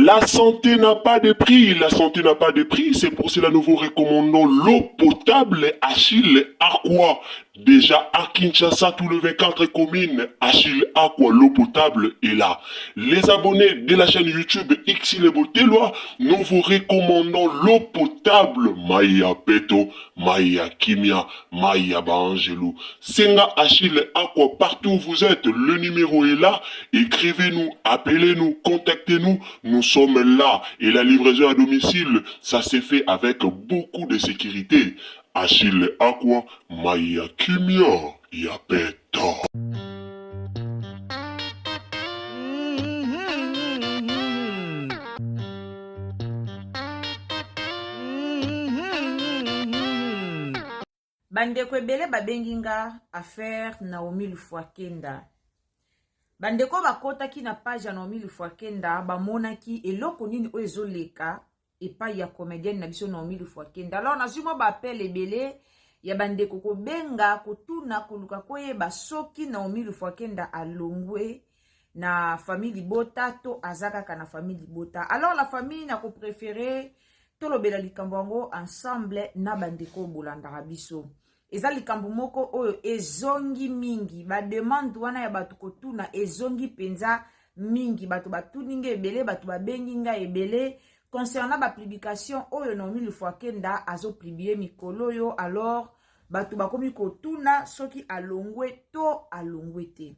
La santé n'a pas de prix, la santé n'a pas de prix, c'est pour cela nous vous recommandons l'eau potable Achille Aqua. Déjà à Kinshasa, tous les 24 communes, Achille Aqua, l'eau potable est là. Les abonnés de la chaîne YouTube Xile Botelwa, nous vous recommandons l'eau potable Maya Peto, Maya Kimia, Maya Baangelou. Senga Achille Aqua, partout où vous êtes, le numéro est là. Écrivez-nous, appelez-nous, contactez-nous. Nous sommes là. Et la livraison à domicile, ça s'est fait avec beaucoup de sécurité. Achille Aqua, Maya Kimia, Yapeta. Bandeko ebele babengi nga affaire Naomi Lufuakenda. Bandeko bakotaki na page ya Naomi Lufuakenda bamonaki eloko nini oyo ezoleka epai ya comedienne na biso Naomi Lufuakenda. Alors nazwi mwa baappel ebele ya bandeko kobenga kotuna koluka koyeba soki Naomi Lufuakenda alongwe na famille libota to aza kaka na famille libota. Alors la famille nako préférer tolobela likambo yango ensemble na bandeko bolandaka biso. Eza likambo moko oyo ezongi mingi, bademande wana ya bato kotuna ezongi mpenza mingi. Bato batuni nga ebele, bato babengi nga ebele concernant bapublication oyo Naomi Lufuakenda azopublie mikolo oyo. Alors bato bakomi kotuna soki alongwe to alongwe te.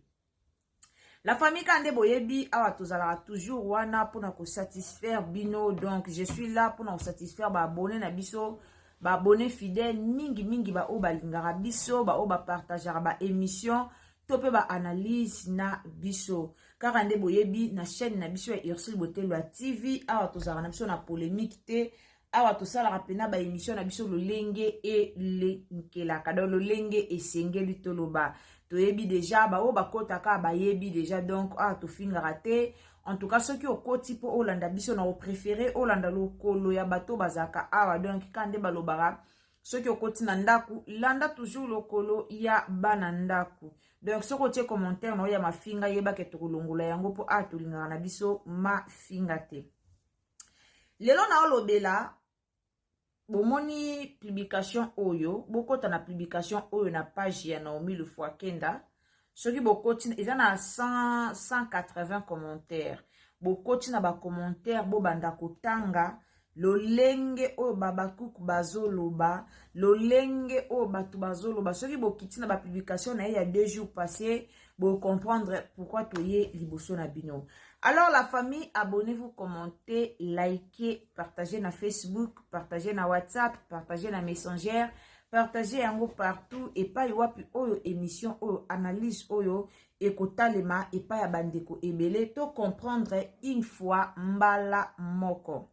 La famille, ka nde boyebi awa tozalaka toujours wana mpona kosatisfaire bino. Donc je suis là mpona kosatisfaire baabonné na biso, baabonné fidèle mingimingi, baoyo balingaka biso, baoyo bapartageaka baémission to mpe baanalyse na biso. Kaka nde boyebi, na chaîne na biso ya Ursule Botelo ya TV, awa tozalaka na biso na polémique te. Awa tosalaka mpena baémission na biso lolenge elenkelaka, donc lolenge esengeli toloba. Toyebi déjà, baoyo bakotaka bayebi déjà. Donc awa tofingaka te. En tout cas, soki okoti mpo olanda biso, na opréféré olanda lokolo ya bato bazalaka awa. Donc ka nde balobaka, soki okoti na ndako, landa toujours lokolo ya bana ndako. Donc soki otie commentaire na oyo ya mafinga, yebaka tokolongola yango, mpo awa tolingaka na biso mafinga te. Lelo na olobela, bomoni publication oyo, bokota na publication oyo na page ya Naomi Lufuakenda. Soki bokoti, eza na 100, 180 commentaire. Bokoti na bacommentaire, bobanda kotanga lolenge oyo babakuku bazoloba, lolenge oyo bato bazoloba. Soki bokiti na bapublication na ye ya 2 jours passé, bocomprendre pourquoi toye liboso na bino. Alors la famille, abonnez-vous, commentez, likez, partagez na Facebook, partagez na WhatsApp, partagez na Messenger, partagez yango partout epai wapi oyo émission oyo, analyse oyo ekotalema epai ya bandeko ebele, to comprendre une fois mbala moko.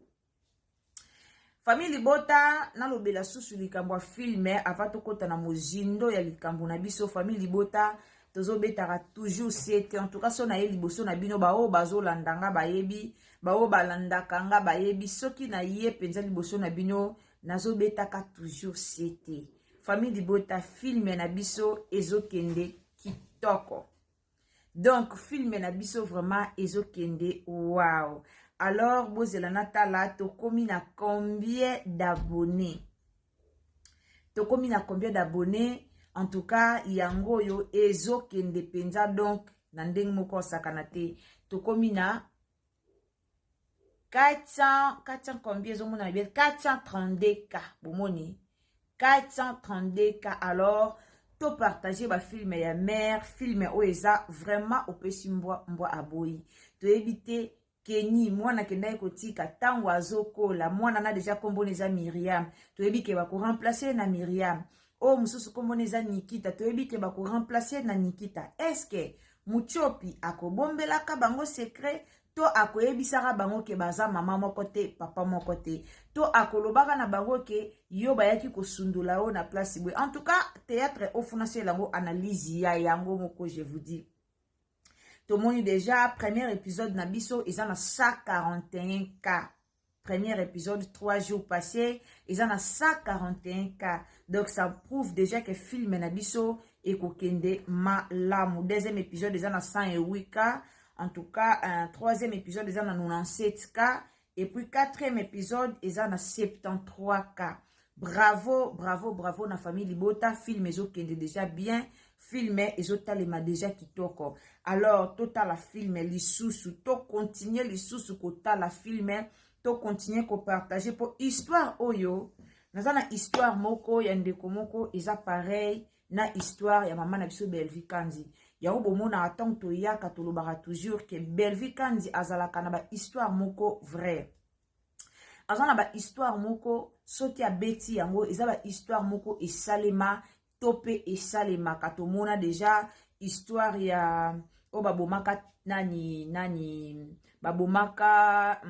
Famille libota, nalobela susu likambo ya film avant tokɔta na mozindo ya likambo na biso. Famille libota, tozobetaka toujours sete. En tout cas, so na ye liboso na bino, baoyo bazolanda nga bayebi, baoyo balandaka nga bayebi, soki na ye mpenza liboso na bino, nazobetaka toujours sete. Famille libota, film na biso ezokende kitoko. Donc film na biso vraiment ezokende wow. Alors bozela natala tokomi na combien d'abonnés, tokomi na combien d'abonnés. En tout cas, yango oyo ezokende mpenza, donc na ndenge moko osakana te. Tokomi na 400, 400 combien? Ezomona bien 432 k. Bomoni 432 k. Alors topartage bafilm ya mare, film oyo eza vraiment opesi mbwa, mbwa aboyi. Toyebi te Keni mwana akendaki kotika ntango azokola. Mwana na déjà nkombona eza Miriam, toyebi ke bakoremplace na Miriam. Oyo mosusu nkombona eza Nikita, toyebi ke bakoremplace na Nikita. Est-ce Mutiopi akobombelaka bango secret to akoyebisaka bango ke baza mama moko te, papa moko te, to akolobaka na bango ke yo bayaki kosundola yo na place boye? En tout cas, théâtre ofuna yango analyse ya yango moko, je vous dis. Tomoni déjà premier épisode na biso eza na 141 k. Premier épisode, 3 jours passés, eza na 141 k. Donc ça prouve déjà que film na biso ekokende malamu. Deuxième épisode eza na 108 k. En tout cas, un troisième épisode eza na 97K et puis quatrième épisode eza na 73K. Bravo, bravo, bravo na famille Libota. Film ezokende déjà bien, film ezotalema déjà kitoko. Alors totala film lisusu, tocontinue lisusu kotala film, tocontinue kopartage mpo histoire oyo naza na histoire moko ya ndeko moko eza pareil na histoire ya mama na biso Bellevue Kandi. Yango bomonaka ntango toyaka, tolobaka toujours ke Bellevue Kandi azalaka na bahistoire moko vrai, aza na bahistoire moko soki abeti yango eza bahistoire moko esalema to mpe esalemaka. Tomona déjà histoire ya oyo babomaka nani nani, babomaka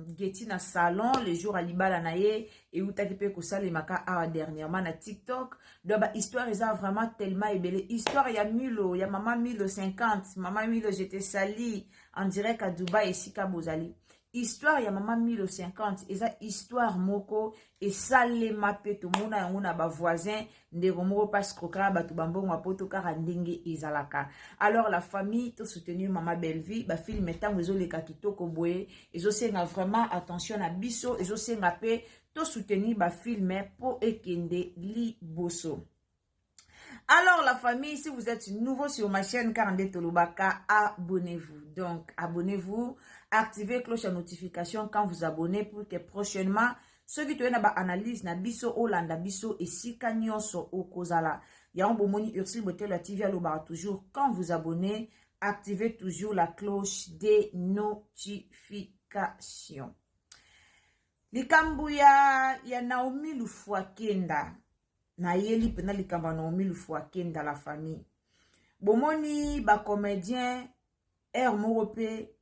Geti na salon le jour ya libala na ye, eutaki mpe kosalemaka awa dernièrement na TikTok. Donc bahistoire eza vraiment tellement ebele. Histoire ya Milo, ya mama Milo 50, mama Milo, je te salue en direct à Dubai esika bozali. Histoire ya mama Milo 50 eza histoire moko esalema mpe tomona yango na bavoisin. Ndeko moko paskrokaka bato bambongo ya poto kaka ndenge ezalaka. Alors la famille, tosoutenir mama Bellevue. Bafilme ntango ezoleka kitoko boye, ezosenga vraiment attention na biso, ezosenga mpe tosoutenir bafilme mpo ekende liboso. Alors la famille, si vous êtes nouveau sur ma chaîne Karande Tolobaka, abonnez-vous. Donc abonnez-vous, activez cloche à notification quand vous abonnez pour que prochainement, soki toye na baanalyse na biso, olanda biso esika nyonso okozala. Yango bomoni Ursule Botelo ya TV alobaka toujours: quand vous abonnez, activez toujours la cloche des notifications. Likambo ya Naomi Lufwakenda, nayeli mpena likambo ya Naomi Lufwakenda. La famille, bomoni bacomédien aire moko mpe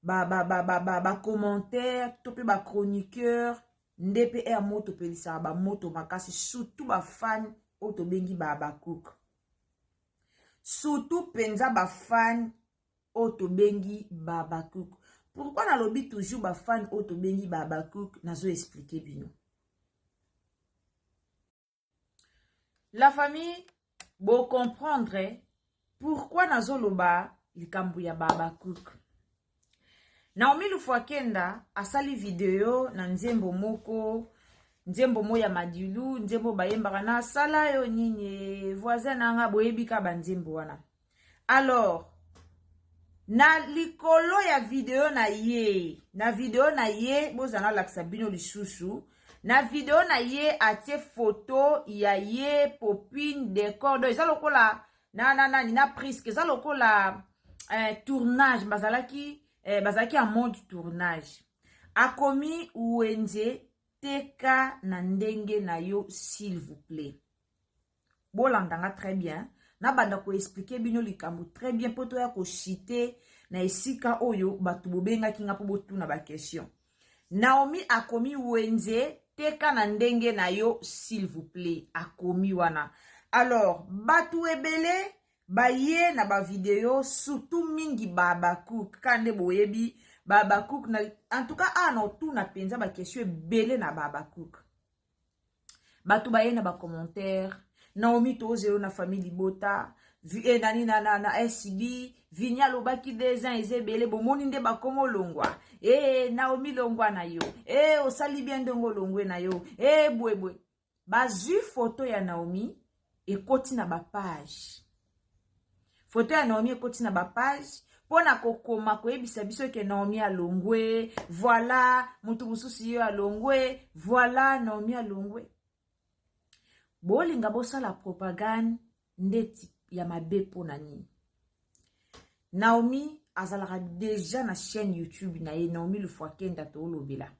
bacommentaire to mpe bachroniqueur nde mpe aire moko topelisaka bamoto makasi, surtout bafan oyo tobengi babacook, surtout mpenza bafan oyo tobengi babacook. Pourquoi nalobi toujours bafan oyo tobengi babacook? Nazo expliquer bino, la famille, bocomprendre pourquoi nazoloba likambo ya babacook. Naomi Lufwakenda asali video na nzembo moko, nzembo mo ya Madilu, nzembo bayembaka na asala yo nini voisin na nga, boyebi ka banzembo wana. Alors na likolo ya video na ye, na video na ye, bozala nalakisa bino lisusu, na video na ye atie foto ya ye Popine Décor. Donc eza lokola na na nani na Priske, eza lokola tournage, bazalaki en mode tournage. Akomi "Wenze teka na ndenge na yo, s'il vous plaît". Bolandanga très bien, nabanda koexpliquer bino likambo très bien mpo toya koshite na esika oyo bato bobengaki nga mpo botuna baquestion. Naomi akomi "Wenze teka na ndenge na yo, s'il vous plaît", akomi wana. Alors bato ebele baye na bavideo, surtout mingi babacook, kaka nde boyebi babacook na, en tout cas awa na otuna mpenza baquestion ebele na babacook. Bato baye na bacommentaire: "Naomi, tozelo na famille Libota nani na SB Vini alobaki 2 ans eza ebele, bomoni nde bakoma olongwa. E Naomi, longwa na yo, e osali bien ndenge olongwe na yo." E bwebwe bazwi foto ya Naomi ekoti na bapage, foto ya Naomi ekoti na bapage mpo na kokoma koyebisa biso ke Naomi alongwe. Voilà, moto mosusu ye alongwe, voilà, Naomi alongwe. Bolinga bosala propagande ndeti ya mabe mpo na nini? Naomi azalaka déjà na chaîne YouTube na ye, Naomi Lufwakenda. Toolobela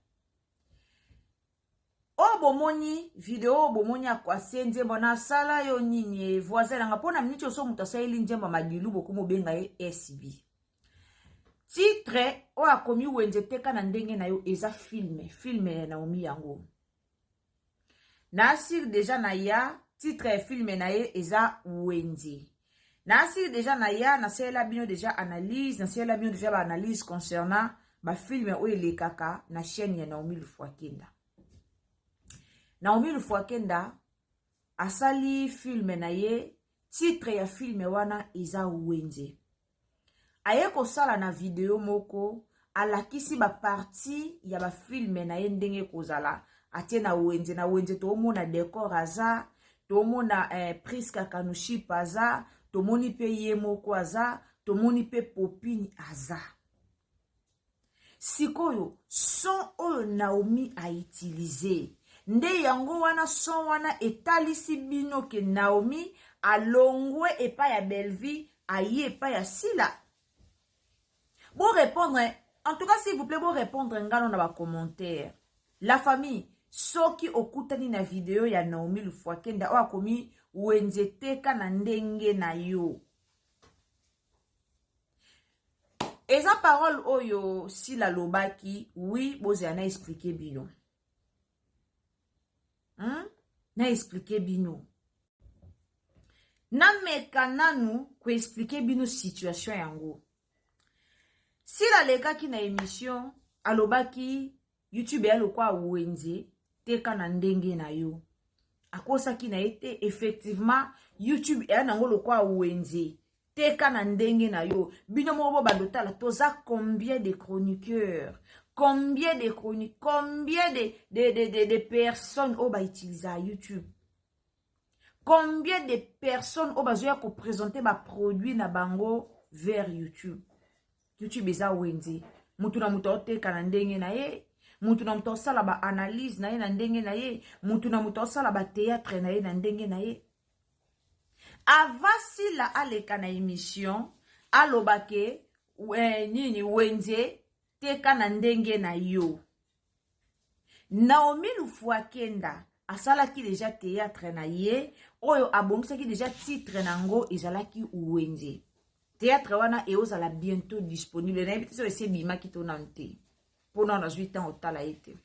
oyo bomoni video oyo bomoni akwase nzembo na asala yo nini voisin nanga. Mpo na miniti oso moto asaleli nzembo ya Madilu, bokomi obenga ye SB. Titre oyo akomi "Wenze teka na ndenge na yo" eza film ya Naomi. Yango naasire déjà na ya titre ya film na ye eza Wenze. Naasire déjà na ya nasalela bino déjà analyse, nasalela bino déjà baanalyse concernant bafilme oyo elekaka na chaîne ya Naomi Lufwakenda. Naomi Lufwakenda asali film na ye, titre ya film wana eza Wenze. Aye kosala na video moko, alakisi ba partie ya ba filme na ye ndenge ekozala. Atie na wenze, na wenze toomona decor aza, toomona eh, Prisca Kanuship aza, tomoni pe ye moko aza, tomoni pe Popine aza. Sikoyo son oyo Naomi a utiliser nde yango wana son wana etalisi bino ke Naomi alongwe epai ya Bellevue aye epai ya Sila. Bo répondre en tout cas s'il vous plaît bo répondre ngano na ba commentaires. La famille soki okutani na video ya Naomi Lufuakenda oyo akomi wenze teka na ndenge na yo. Eza parole oyo Sila alobaki, oui bozela na expliquer bino. Na expliquer bino. Nameka nanu ko expliquer bino situation yango. Sila alekaki na émission alobaki YouTube ya lokwa wenze teka na ndenge na yo. Akosaki na ye te, effectivement YouTube eya nango lokwa wenze teka na ndenge na yo. Bino moko bo bando tala toza combien de chroniqueurs, combien de chroniques, combien de personnes oyo ba utiliser YouTube, combien de personnes oyo bazoya ko présenter ba produits na bango vers YouTube. YouTube eza wenze, mutu na mutu aoteka na ndenge na ye, mutu na mutu asala ba analyse na ye na ndenge na ye, mutu na mutu asala ba théâtre na ye na ndenge na ye. Avant Sila aleka na émission aloba ke nini wenze teka na ndenge na yo. Naomi Lufuakenda asalaki déjà théâtre na ye oyo abongisaki déjà titre nango ezalaki wenze. Théâtre wana eozala bientôt disponible. Nayebi te soki esi ebimaki to nanu te, mpona nazwi ntango otala ye te.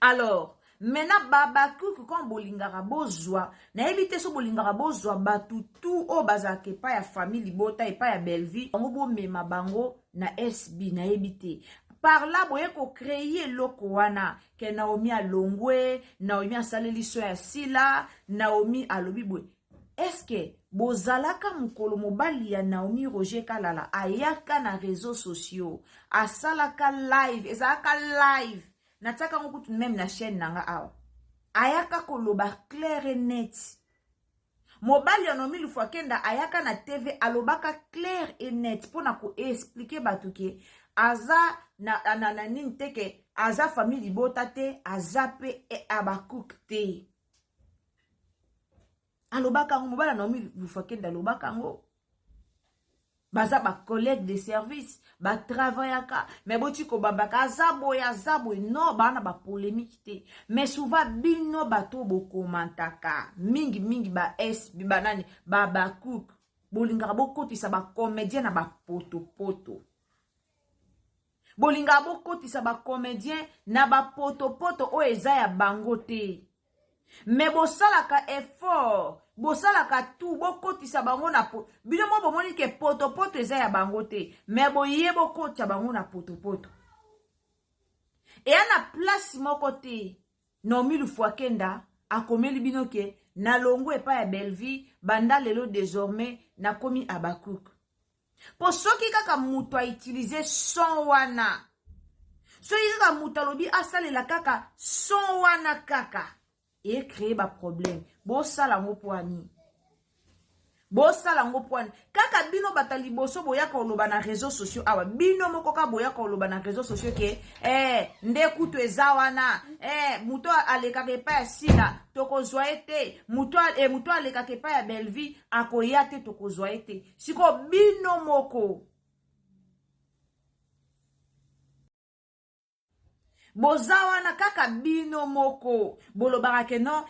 Alors maintenant babakuku quand bolingaka bozwa, nayebi te so bolingaka bozwa bato tu oyo bazalaka epai ya famille libota epai ya Bellevue, bango bomema bango na SB, nayebi te. Par là boye ko créer eloko wana ke Naomi alongwe, Naomi asaleli so ya Sila, Naomi alobi boye. Est-ce que bozalaka mokolo mobali ya Naomi Roger Kalala ayaka na réseaux sociaux, asalaka live, ezalaka live, natiaka yango kutu même na chaîne nanga awa, ayaka koloba clair et net. Mobali ya Naomi Lufuakenda ayaka na TV alobaka clair et net mpona ko expliquer bato ke aza na nini te, ke aza famille libota te, aza pe abakuk te. Alobaka yango, mobali ya Naomi Lufuakenda alobaka yango. Baza ba collègue de service, ba travaillaka, mais boti kobambaka aza boye aza boye, non, baa na ba polémique te. Mais souvent bino bato bokomantaka mingi mingi ba S banani ba bacook, bolingaka bokotisa ba comédien na ba potopoto, bolingaka bokotisa ba comédien na ba potopoto oyo eza ya bango te. Mais bosalaka effort, bosalaka tout bokotisa bango na bino mo bomoni ke potopoto eza ya bango te, mais boye bokotisa bango na potopoto. Eya na place moko te Naomi Lufuakenda akomeli bino ke nalongwe epai ya Bellevue banda lelo désormais nakomi Abakuk. Po soki kaka moto a utiliser son wana, soki kaka moto alobi asalela kaka son wana kaka, e créer ba problème. Bosala yango po ani? Bosala yango po ani? Kaka bino bato ya liboso boyaka koloba na réseaux sociaux awa, bino moko kaka boyaka koloba na réseaux sociaux ke nde kutu eza wana, moto alekaka epai ya Sila tokozwa ye te, moto alekaka epai ya Bellevue akoya te tokozwa ye te. Siko bino moko boza wana kaka bino moko bolobaka ke non,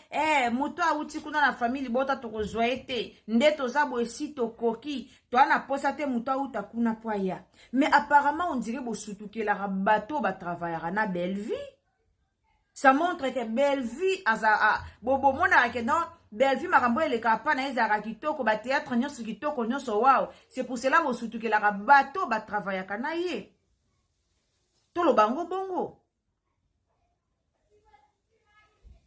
moto awuti kuna na famille libota tokozwa ye te, nde toza boye si tokoki toa na posa te moto awuta kuna po aya. Mais apparemment on dirait bosutukelaka bato batravaillaka na Bellevue. Ça montre que Bellevue aza bomonaka ke non, Bellevue makambo elekaka pa na ezalaka kitoko, ba théâtre nyonso kitoko nyonso, wow. C'est pour cela bosutukelaka bato batravaillaka na ye. Toloba yango bongo,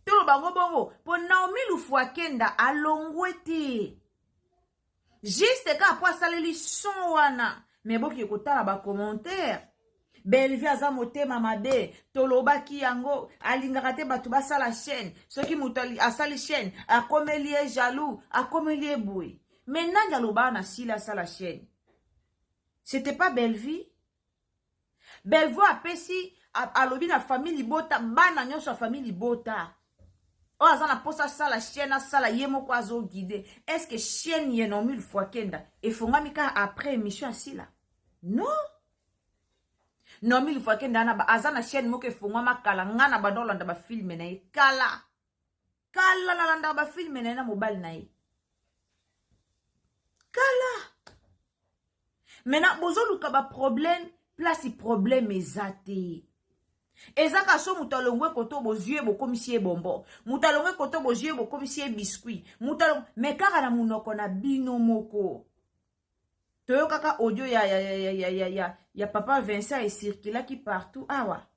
toloba yango bongo mpo Naomi Lufuakenda alongwe te. Juste kaka po asaleli son wana, mais boke kotala ba commentaire. Bellevue aza motema mabe, tolobaki yango, alingaka te bato basala chaîne. Soki moto asali chaîne, akomeli ye jaloux, akomeli ye boye. Mais nani alobaka na Sila asala chaîne? C'était pas Bellevue. Bellevue apesi alobi na famille libota, bana nyonso ya famille libota. Oyo aza na posa asala chaîne, asala ye moko azo guider. Est-ce que chaîne ye Naomi Lufwakenda efongami kaka après émission ya Sila? Non. Naomi Lufwakenda ana aza na chaîne moko efongwama kala, nga na banda olanda ba film na ye kala. Kala nalandaka ba film na ye na mobali na ye. Kala. Maintenant bozoluka ba problème, place problème eza te. Eza ka so moto alongwe koto bozwi ye bokomisi ye bonbon, moto alongwe koto bozwi ye bokomisi ye biscuit, moto alongwe, mais kaka na monoko na bino moko. Toyokaka audio ya, ya, ya, ya, ya, ya, ya, ya papa Vincent ecirculaki partout awa.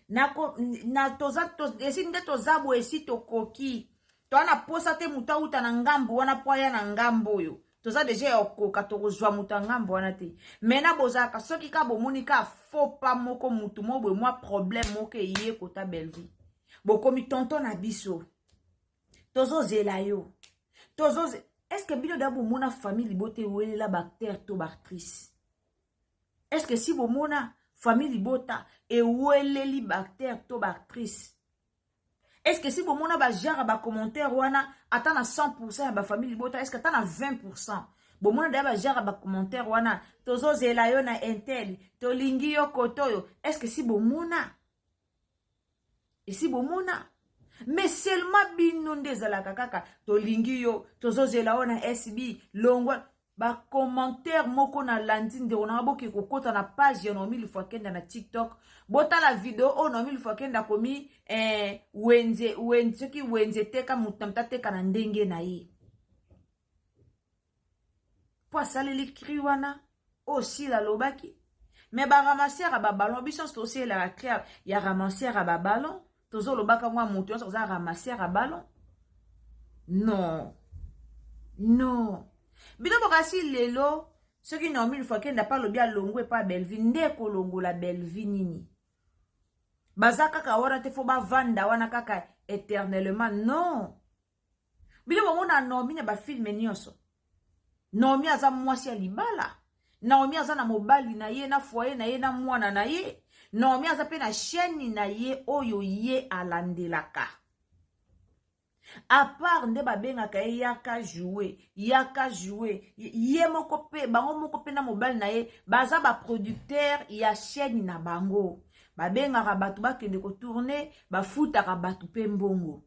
Nako, na, toza, to, esi nde toza boye, esi tokoki. Toza na posa te moto auta na ngambo wana po aya na ngambo oyo. Toza deja ya kokoka, tokozwa moto ya ngambo wana te. Maintenant bozalaka soki ka bomoni ka faux pas moko motu moko boye, mwa problème moko eye kota Bellevue. Bokomi tonton na biso. Tozozela yo. Tozoze, est-ce que bino da bomona famille libota ewelela ba acteur to ba actrice? Est-ce que si bomona famille libota eweleli ba acteur to ba actrice? Est-ce que si bomona ba genre ba commentaire wana ata na 100% ya ba famille libota, est-ce que ata na 20% bomona da ba genre ba commentaire wana tozozela yo na intel, tolingi yo kotoyo, est-ce que si bomona? Esi bomona? Mais seulement bino nde ezalaka kaka tolingi yo, tozozela yo na SB, longwa ba commentaire moko na landi ndeko na boke kokota na page ya Naomi Lufwakenda na TikTok, botala video oyo Naomi Lufwakenda akomi, wenze, wenze, soki wenze teka moto na moto ateka na ndenge na ye. Po asaleli cri wana oyo Sila alobaki. Mais ba ramasseur ya ba ballon, biso nyonso toselaka cri ya ramasseur ya ba ballon, tozolobaka mwa moto nyonso aza ramasseur ya ballon. Non. Non. Bino bokasi lelo soki Naomi Lufwakenda pa lobi alongwe pa Bellevue, nde kolongola Bellevue nini? Baza kaka wana te, fo bavanda wana kaka éternellement. Non. Bino bomona Naomi na ba film nyonso. Naomi aza mwasi ya libala. Naomi aza na mobali na ye, na foyer na ye, na mwana na ye. Naomi aza pe na chaîne na ye oyo ye alandelaka. À part nde babengaka ye yaka jouer, yaka jouer. Ye moko pe, bango moko pe na mobali na ye, baza ba producteur ya chaîne na bango. Babengaka bato bakende ko tourner, bafutaka bato pe mbongo.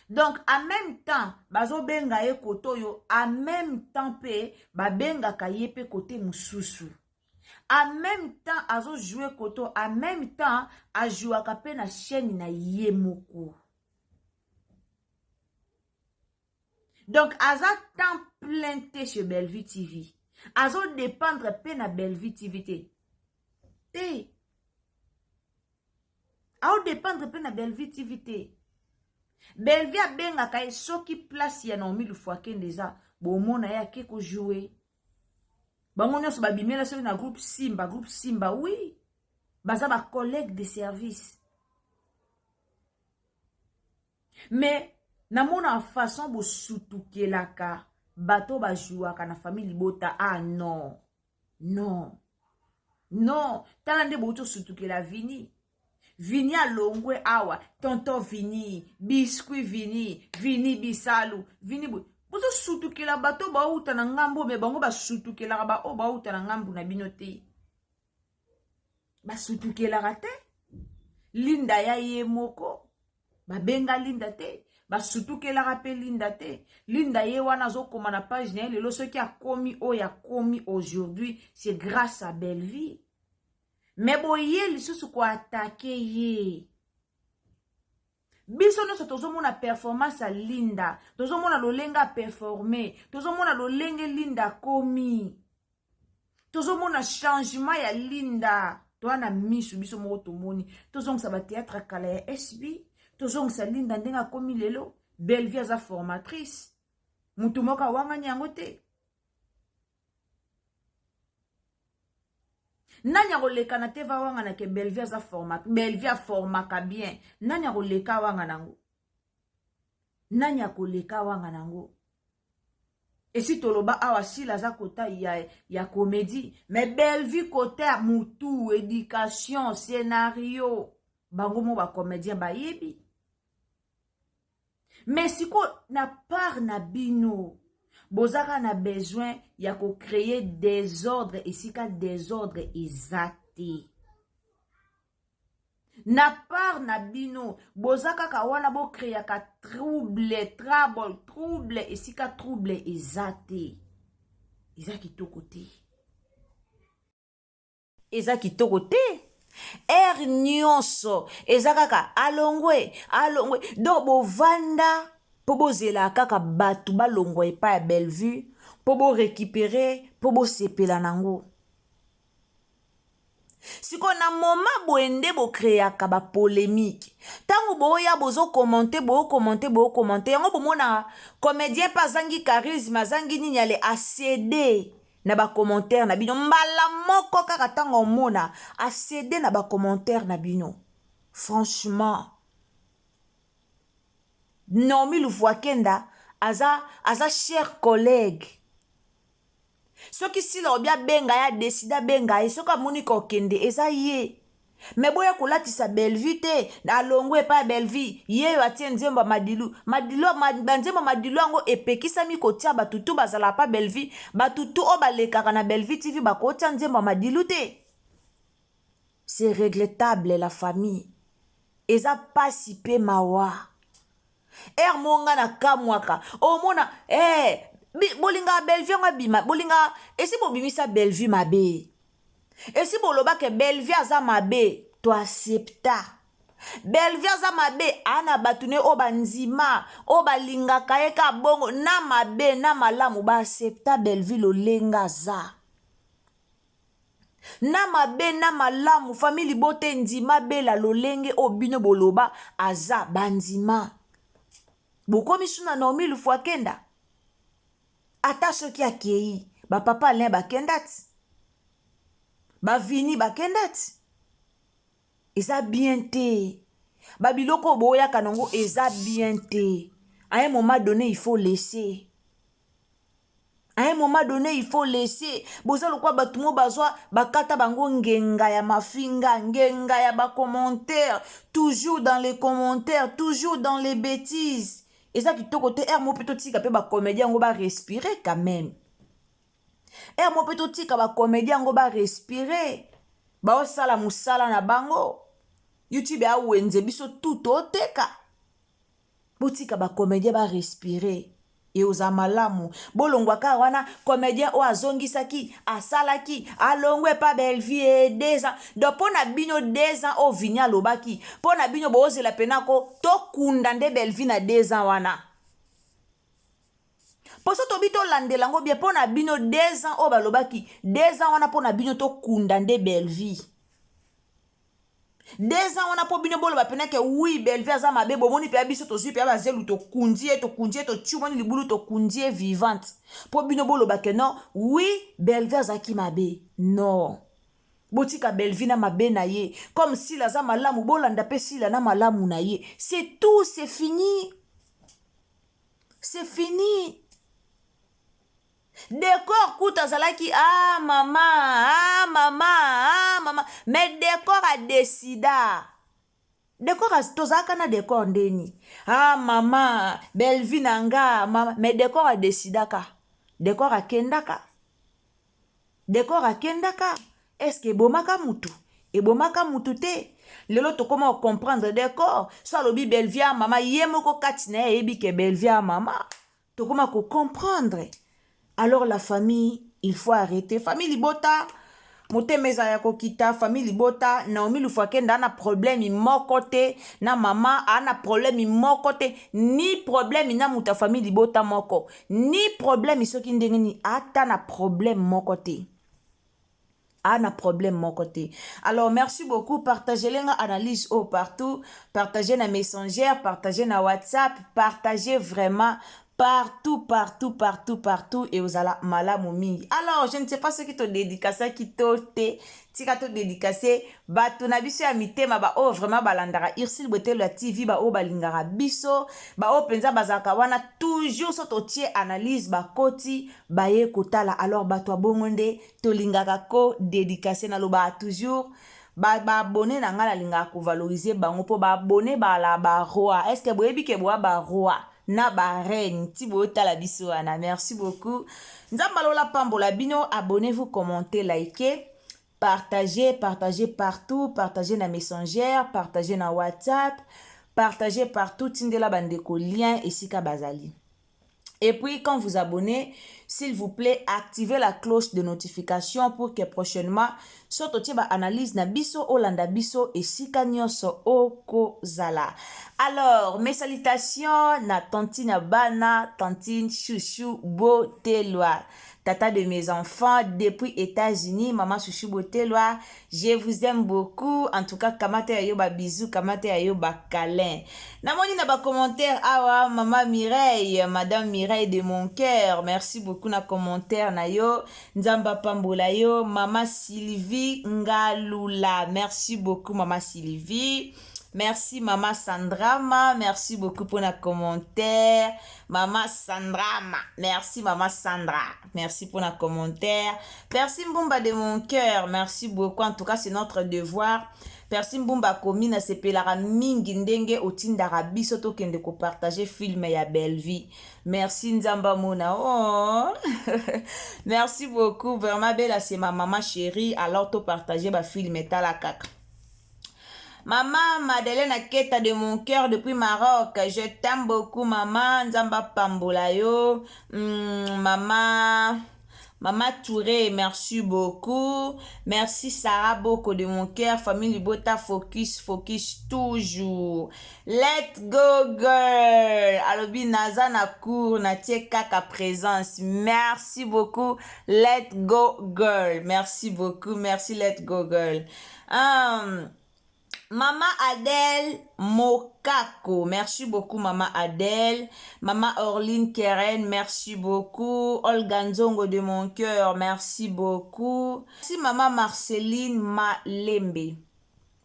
Donc en même temps bazobenga ye kote oyo, en même temps pe babengaka ye pe kote mosusu. En même temps azo jouer kote oyo, en même temps ajouaka pe na chaîne na ye moko. Donc aza temps plein te chez Bellevue TV. Azo dépendre pe na Bellevue TV te. Te. Azo dépendre pe na Bellevue TV te. Bellevue abengaka ye soki place ya Naomi Lufwakenda eza, bomona ye ake ko jouer. Bango nyonso babimela soki na groupe Simba, groupe Simba, oui. Baza ba collègues de service. Mais namona façon bosutukelaka bato bajouaka na famille libota. Ah non. Non. Non, tala nde bouti osutukela Vini. Vini alongwe awa, tonton Vini, biscuit Vini, Vini bisalu, Vini bu. Bozosutukela bato bauta na ngambo, me bango basutukelaka ba oyo bauta na ngambo na bino te. Basutukelaka te. Linda ya ye moko, babenga Linda te, basutukelaka pe Linda te. Linda ye wana azokoma na page na ye lelo, soki akomi oyo akomi aujourd'hui, c'est grâce à Bellevue. Mais boye lisusu ko attaquer ye. Biso nyonso tozomona performance ya Linda, tozomona lolenge a performer, tozomona lolenge Linda akomi, tozomona changement ya Linda. Toa na misu biso moko tomoni, tozongisa ba théâtre kala ya SB, tozongisa Linda ndenge akomi lelo. Bellevue aza formatrice, mutu moko awangani yango te. Nani akoleka na te vawanga na ke Bellevue aza forma, Bellevue aformaka bien. Nani akoleka wanga nango? Nani akoleka wanga nango? Esi toloba awa, Sila aza kota ya comédie, mais Bellevue kota ya mutu, éducation, scénario, bango mo bacomédien bayebi. Mais sikoyo na part na bino, bozaka na besoin ya kocréer désordre esika désordre eza te. Na part na bino, boza kaka wana, bocréaka trouble, trouble, trouble esika trouble eza te. Eza kitoko te, eza kitoko te. Ere nyonso eza kaka alongwe, alongwe. Donc bovanda mpo bozela kaka bato balongwa epai ya Bellevue mpo borécupérer, mpo bosepela nango. Sikoyo na moma boye nde bocréaka bapolémique. Ntango boya, bozocommenter, bocommenter, bocommenter yango, bomona comédien mpe azangi charisme, azangi nini, ale acéder na bacommentaire na bino mbala moko kaka. Ntango omona acéder na bacommentaire na bino, franchement, Naomi Lufwakenda aza cher collègue. Soki Sila obi abenga ye, adécider abenga ye, soki amoni kokende, eza ye. Me boya kolatisa Bellevue te, alongwe epai ya Bellevue, ye oyo atie nzembo ya Madilu. Madilu, banzembo ya Madilu yango epekisami kotia. Bato tu bazalaka pa Bellevue, bato tu oyo balekaka na Bellevue TV bakotia nzembo ya Madilu te. C'est regrettable, la famille. Eza pasi mpe mawa. Ere mo nga na kamwaka, omona bolingaka Bellevue yango abima, bolingaka esi bobimisa Bellevue mabe, esi bolobaka Bellevue aza mabe, toaccepta Bellevue aza mabe. Aa na bato ne oyo bandima, oyo balingaka ye ka bongo, na mabe na malamu, baaccepta Bellevue lolenge aza, na mabe na malamu. Famille libota endima bela lolenge oyo bino boloba aza, bandima. Bokomi su na Naomi Lufwakenda. Ata soki akei, bapapa Alain bakenda ti, bavini bakenda ti. Eza bien te, babiloko oyo boyaka nango eza bien te. À un moment donné, il faut laisser. À un moment donné, il faut laisser. Boza lokwa bato mo bazwa bakata bango ngenga ya mafinga, ngenga ya bacommentaire, toujours dans les commentaires, toujours dans les bêtises. Eza kitoko te. Ere mo mpe totika mpe bacomédien yango barespirer quand même. Ere mo mpe totika bacomédien yango barespirer, baosala mosala na bango. YouTube awenze biso tu toteka. Botika bacomédien barespirer, eoza malamu. Bolongwa kaka wana comédien oyo azongisaki, asalaki, alongwe epa Bellevue e 2 ans. Donc mpo na bino 2 ans oyo Vini alobaki, mpo na bino boozela mpena ko tokunda nde Bellevue na 2 ans wana. Mpo so tobi tolandela yango bien, mpo na bino 2 ans oyo balobaki, 2 ans wana mpo na bino tokunda nde Bellevue. 2 ans wana mpo bino boloba mpena ke oui, Bellevue aza mabe. Bomoni mpe ya biso, tozwi mpe ya bazelu, tokundi ye, tokundi ye, totiumoni libulu, tokundi ye vivante, mpo bino boloba ke non, oui, Bellevue azalaki mabe. Non, botika Bellevue na mabe na ye. Comme Sila aza malamu, bolanda mpe Sila na malamu na ye. C'est tout, c'est fini, c'est fini. Décor kuta azalaki, ah mama, ah mama, ah mama, mais Décor adécida. Décor, tozalaka na Décor ndeni, ah mama Bellevue na nga mama, mais Décor adécidaka, Décor akendaka, Décor akendaka. Est-ce ebomaka mutu? Ebomaka mutu te. Lelo tokóma kocomprendre Décor. So alobi Bellevue ya mama, ye moko kati na ye ayebi ke Bellevue ya mama. Tokóma kocomprendre. Alors la famille, il faut arrêter. Famille libota, motema ezala ya kokita. Famille libota, Naomi Lufakenda ana problème moko te na mama, ana problème moko te, ni problème na moto ya famille libota moko, ni problème soki ndenge nini, ata na problème moko te, ana problème moko te. Alors merci beaucoup. Partagez lenga analyse oyo partout, partagez na Messenger, partagez na WhatsApp, partagez vraiment. Partout, partout, partout, partout, eozala malamu mingi. Alors, je ne sais pas soki todédicasaki to te. Tika todédicace bato na biso ya mitema, baoyo vraiment balandaka Ursile Botelo ya TV, baoyo balingaka biso, baoyo mpenza bazalaka wana toujours. So totie analyse, bakoti, baye kotala. Alors bato ya bongo nde tolingaka kodédicace. Nalobaka toujours, baabonnés na ngai, nalingaka kovaloriser bango, mpo baabonnés bala baroi. Est ce que boyebi ke boya baroi na bareine ti boyotala biso wana? Merci beaucoup. Nzambe alola pambola bino. Abonnez-vous, commentez, likez, partagez, partagez partout, partagez na Messenger, partagez na WhatsApp, partagez partout. Tindela bandeko lien esika bazali. Et puis, quand vous abonnez, s'il vous plaît, activez la cloche de notification pour que prochainement, so totie ba analyse na biso, olanda biso esika nyonso okozala. Alors, mes salutations na tantine bana, tantine Chouchou Botelwa, tata de mes enfants depuis États-Unis, maman Chouchou Botelwa, je vous aime beaucoup. En tout cas, kamata ya yo ba bisous, kamata ya yo ba câlin. Namoni na ba commentaire awa, maman Mireille, madame Mireille de mon cœur, merci beaucoup na commentaire na yo. Nzamba pambola yo, maman Sylvie Ngalula. Merci beaucoup, maman Sylvie. Merci, Maman Sandrama. Merci beaucoup pour la commentaire. Maman Sandrama. Merci, Maman Sandra. Merci pour la commentaire. Merci, Mbumba de mon cœur. Merci beaucoup. En tout cas, c'est notre devoir. Merci, Mbumba komi na sepelaka mingi ndenge otindaka biso tokende kopartage film ya Bellevie. Merci, Nzamba Mona. Oh. Merci beaucoup. Vraiment, Bella, c'est ma maman chérie. Alors, to partager ba film tala kaka. Maman Madeleine Aketa de mon cœur depuis Maroc. Je t'aime beaucoup, maman. Nzamba pambola yo. Maman. Maman Touré, merci beaucoup. Merci, Sarah Boko de mon cœur. Famille Libota, focus, focus toujours. Let's go, girl. Alobi naza na cour, na tie kaka présence. Merci beaucoup. Let's go, girl. Merci beaucoup. Merci, let's go, girl. Maman Adèle Mokako, merci beaucoup, Maman Adèle. Maman Orline Keren, merci beaucoup. Olga Nzongo de mon cœur, merci beaucoup. Merci, Maman Marceline Malembe.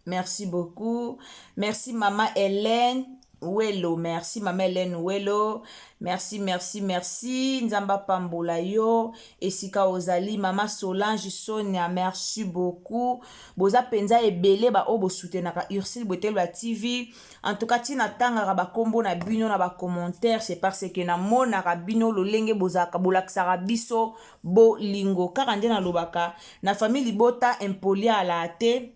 Merci beaucoup. Merci, Maman Hélène Wello. Merci, Maman Hélène Wello. Merci, merci, merci. Nzamba pambola yo. Esika ozali, Maman Solange Sonia, merci beaucoup. Boza penza ebele ba oyo bosoutenaka Ursile Botelo ya TV. En tout cas, ntina tangaka bakombo na bino na bacommentaire, c'est parce que namonaka bino lolenge bozalaka, bolakisaka biso bolingo. Kaka nde nalobaka, na famille libota, impoli ala te.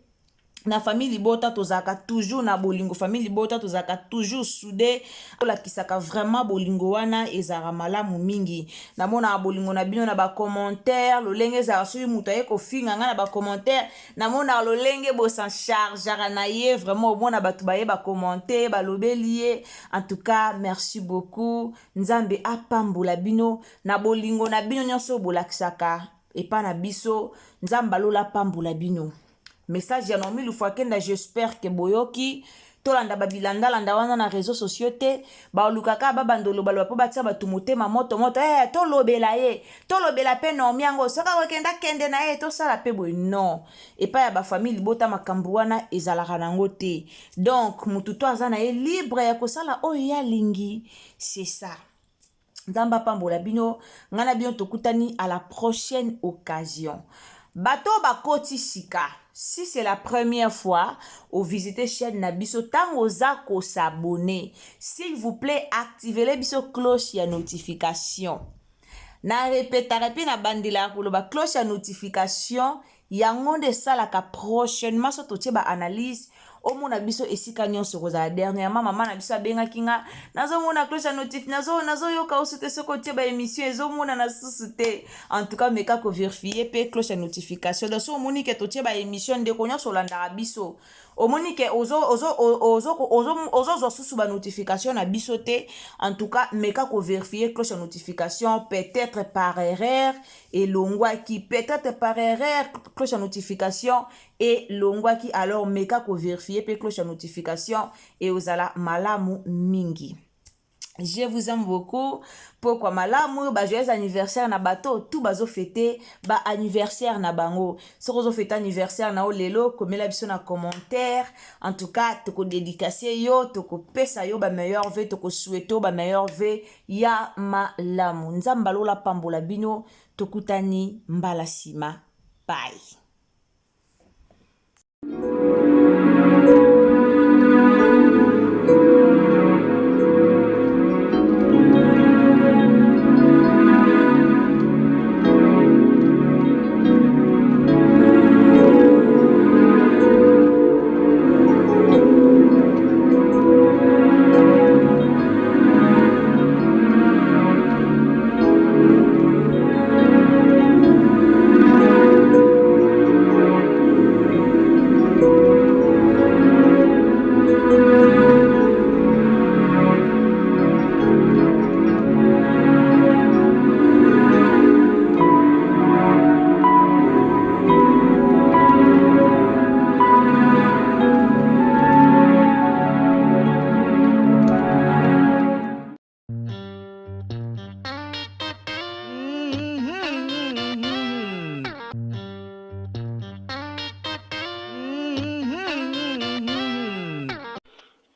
Na famille libota, tozalaka toujours na bolingo. Famille libota, tozalaka toujours soudé. Olakisaka vraiment bolingo wana, ezalaka malamu mingi. Namonaka bolingo na bino na bacommentaire, lolenge ezalaka. Soki moto aye kofinga ngai na bacommentaire, namonaka lolenge bosan chargeaka na ye. Vraiment, omona bato baye bacommenter, balobeli ye. En tout cas, merci beaucoup. Nzambe apambola bino na bolingo na bino nyonso bolakisaka epa na biso. Nzambe alola apambola bino. Message ya Naomi Lufakenda, j'espère ke boyoki. Tolanda babilandalanda wana na réseaux sociaux te. Balukaka babanda olobaloba mpo batia bato motema moto moto. Tolobela ye, tolobela mpe Naomi yango. Soki akokenda, kende na ye, tosala mpe boye. Non, epai ya bafamille libota, makambo wana ezalaka nango te. Donc motu to aza na ye libre ya kosala oyo ye alingi, c'est ça. Nzambe apambola bino. Ngai na bino tokutani à la prochaine occasion. Bato bakoti sika, si c'est la première fois ovisite chaîne na biso, ntango oza kos'abonner, s'il vous plaît, activele biso cloche ya notification. Na répétaka mpe na bandelaka koloba, cloche ya notification yango nde esalaka prochainement so totie baanalyse, omona biso esika nyonso kozala. Dernièrement, mama na biso abengaki nga: "Nazomona cloche ya notif, nazoyoka osu te. Soki otie baémission, ezomonana susu te." En tout cas, meka kovérifier mpe cloche ya notification. Donc so omoni ke totie baémission, ndeko nyonso olandaka biso, omoni ke ozozwa susu banotification na biso te, en tout cas, meka kovérifier cloche ya notification. Peut-être par erreur elongwaki, peut-être par erreur cloche ya notification elongwaki. Alors meka kovérifier mpe cloche ya notification, eozala malamu mingi. Je vous aime beaucoup. Pokwa malamu, ba joyeux anniversaire na bato tout bazo fêter ba anniversaire na bango. Soki ozo fêter anniversaire na yo lelo, komela biso na commentaire. En tout cas, toko dédicacer yo, toko pesa yo ba meilleurs vœux, toko souhaiter ba meilleurs vœux ya malamu. Nzambe alola pambola bino, tokutani mbala sima. Bye.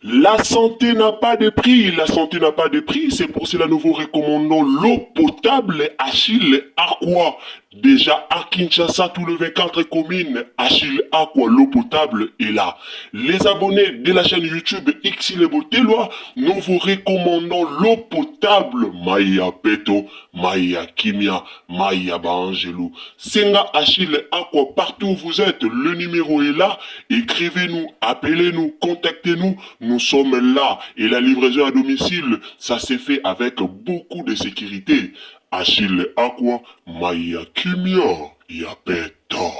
La santé n'a pas de prix, la santé n'a pas de prix, c'est pour cela nous vous recommandons l'eau potable Achille Aqua. Déjà à Kinshasa, tout le 24 communes, Achille Aqua, l'eau potable est là. Les abonnés de la chaîne YouTube Xile Boteloi, nous vous recommandons l'eau potable Maya Peto, Maya Kimia, Maya Baangelou. Senga Achille Aqua, partout où vous êtes, le numéro est là. Écrivez-nous, appelez-nous, contactez-nous. Nous sommes là. Et la livraison à domicile, ça s'est fait avec beaucoup de sécurité. Achille Aqua, Maya Kimia, Yapeto.